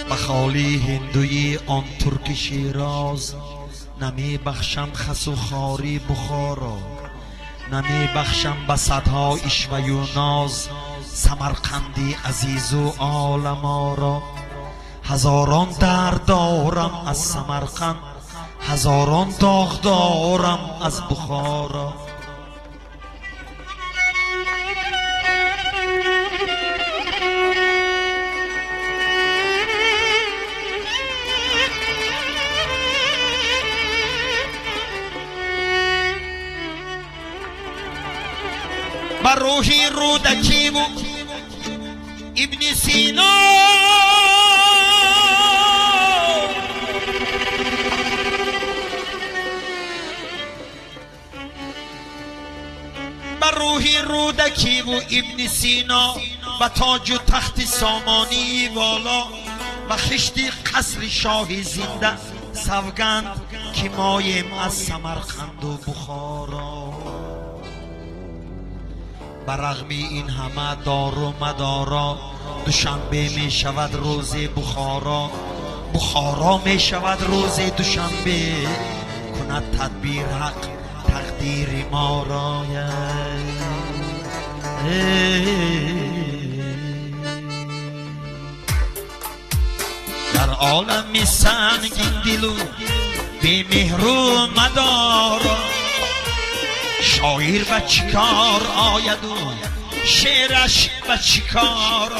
Ба холи ҳиндуи он турки Широз намебахшам хасу хори Бухоро, намебахшам ба садҳо ишваю ноз Самарқанди азизу оламоро. Ҳазорон дард дорам аз Самарқанд, ҳазорон доғ дорам аз Бухоро. Ба рӯҳи Рӯдакиву Ибни Сино, ба рӯҳи Рӯдакиву Ибни Сино, ба тоҷу тахти Сомонии воло, ба хишти қасри шоҳи зинда савганд, ки моем аз Самарқанду Бухоро. Ба рағми ин ҳама дору мадоро, Душанбе мешавад рӯзи Бухоро, Бухоро мешавад рӯзи Душанбе. Кунад тадбир ҳақ тақдири моро. Дар олами сангин дилу бемеҳру мадоро шоир ба чӣ кор ояду шеъраш ба чӣ кор?